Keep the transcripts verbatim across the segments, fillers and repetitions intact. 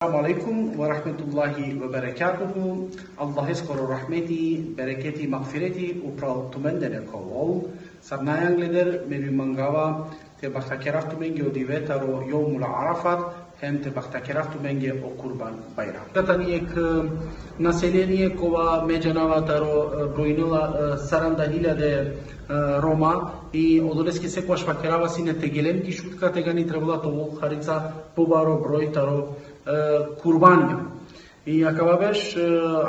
Assalamu alaikum ve rahmetullahi ve berekatuhu. Allaheskoro rahmeti, bereketi, magfireti upral tumende neka ovel. Sar naja angleder, me bi mangava te bahtakerav tumenge o dive taro Jovmul Arafat, hem te bahtakerav tumenge o Kurban Bajram. Tani jekh, e, naselenie kova me džanava taro, e, brojnela, e, saranda hiljade, e, Roma, i odoleske sekogaš vakerava sine te gelen ki Šutka, tegani trebela te ovel harica pobaro broj taro, e, kurbanja. I akava beš, e,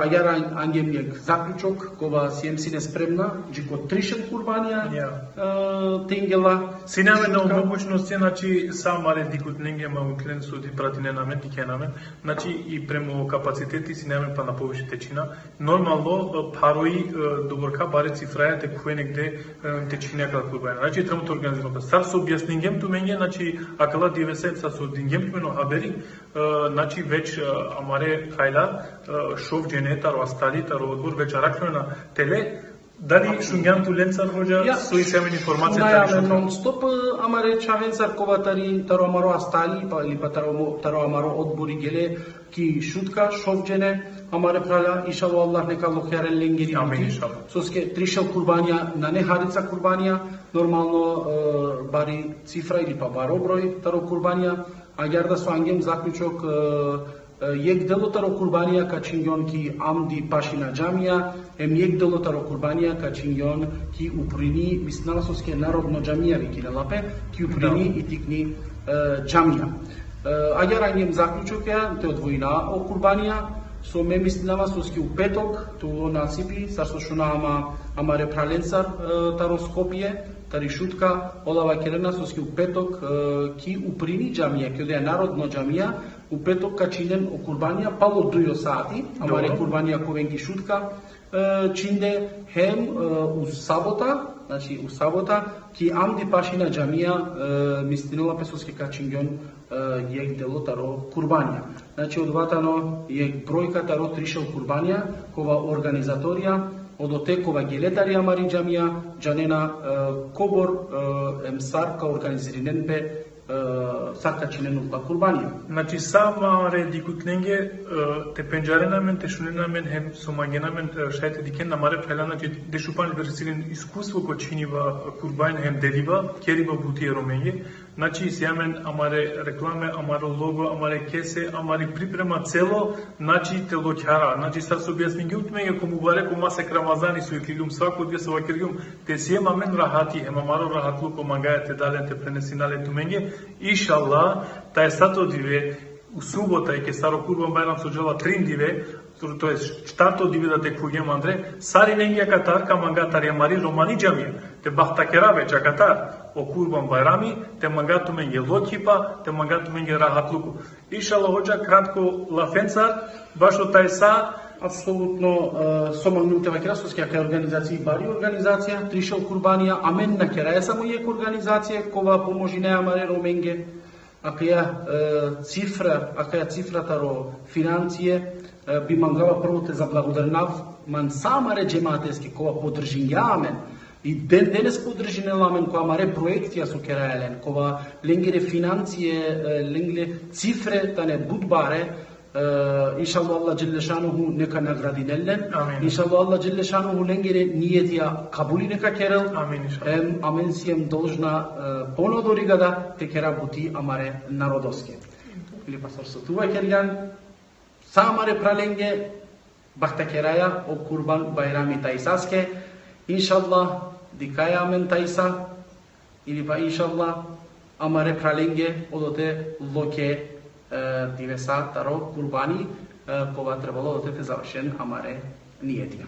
agjaar an-, angjem jekh zaključok, kova siem sine spremna, dži ko trišel kurbanja, Ja. e, te ingela. Sine amen o Šutka. Mogućnost, znači, sa amare dikhutlenge, ma utlen so di pratinen amen, dikhen amen, znači, i prema kapaciteti sine amen pana poviše te čhina. Normalno, e, pharoi, e, doborka bare cifraja te khuve negde, e, te čhine akala kurbanja. Znači, trebela te organizirina. Sar so objasningjem tumenge, znači, akala divesa sar so dingjem tumen o haberi, e, znači, već, e, amare phralja, e, šov džene taro Astali, taro odbor, već arakhlena tele. Dali šungjan tu lencar, hodža, Ja. so isi amen informacija, Šunaja tali amen šov? Non stop, e, amare čhavencar kova tari, taro amaro Astali, pa, ili pa taro mo-, taro amaro odbori gele ki Šutka, šov džene, amare phralja, inšallah, Allah neka lokjaren lengeri Amin, buti, inšallah. Soske trišel kurbanja nane harica kurbanja, normalno, e, bari cifra ili pa baro broj taro kurbanja, agjaar da so angjem zaključok, e, e, jekh delo taro kurbanja ka čhingjon ki Amdi Pašina džamija, em jekh delo taro kurbanja ka čhingjon ki Uprini, mislinava soske Narodno džamija vikinela pe, ki Uprini Da. i tikni, e, džamija. E, agjaar angjem zaključok ja, te odvojina o kurbanja, so me mislinava soske u petok, te ulo nasipi, sar so šunava amare phralencar, e, taro Skopje, tari Šutka, ola vakerena soske u petok, e, ki Uprini džamija, ki odoja Narodno džamija, u petok ka čhinen o kurbanja, palo duj o sati, amare Dobro. kurbanja ka oven ki Šutka, e, čhinde, hem, e, u sabota, znači u sabota, ki Amdi Pašina džamija, e, mislinela pe soske ka čhingjon, e, jekh delo taro kurbanja. Znači, odova tano jekh brojka taro trišel kurbanja, kova organizatorija, odote kova gele tari amari džamija, džanena, e, kobor, e, em sar ka organizirinen pe, e, sar ka čhinen ola kurbanja. Znači, sa amare dikhutlenge, e, te pendžaren amen, te šunen amen, hem so mangen amen, e, šaj te dikhen amare phralja, znači, dešupandž berš isi len iskustvo ko čhiniba kurbanja hem deliba, keriba buti e Romenge. Znači, isi amen amare reklame, amaro logo, amare kese, amari priprema celo, znači, te lokjara. Znači, sar so objasningjem tumenge, ko mubarek o masek Ramazani so ikliljum, svako dive so vakergjum, te siem amen rahati, hem amaro rahatluko mangaja te da len, te prenesina len tumenge. Inšallah, tajsato dive, u subota, i ke sar o Kurban Bajram so džala trin dive, to, to jest štarto dive da te khuvgjem andre, sarinenge akatar ka manga tari amari romani džamija, te bahtakera već akatar o Kurban Bajrami, te manga tumenge lokhipa, te manga tumenge rahatluko. Inšallah, hodža, kratko lafencar, bašo tajsa. Apsolutno, e, so mangljum te vakera, soske akaja organizacija i bari organizacija, trišel kurbanija, amen na keraja samo jekh organizacija, kova pomožinaja amare Romenge. Akaja, e, cifra, akaja cifra taro financije, e, bi mangava prvo te zablagodarinav man sa amare džemateske, kova podržingja amen, i den denes podržinela amen ko amare projektija so keraja len, kova lengere financije, e, lengere cifre tane but bare, e, inšallah Allah dželle šanuhu neka nagradinel len. Amin. Inšallah Allah dželle šanuhu lengere nijetija kabuli neka kerel. Amin, inšallah. Em, amen siem dolžna, e, ponodori gada te kera buti amare narodoske. Ili pa sar so tu vakergjan, sa amare phralenge bahtakeraja o Kurban Bajrami tajsaske, inšallah, dikhaja amen tajsa, ili pa inšallah, amare phralenge odote loke, e, divesa taro kurbani, e, kova trebalo odote te završen amare nijetija.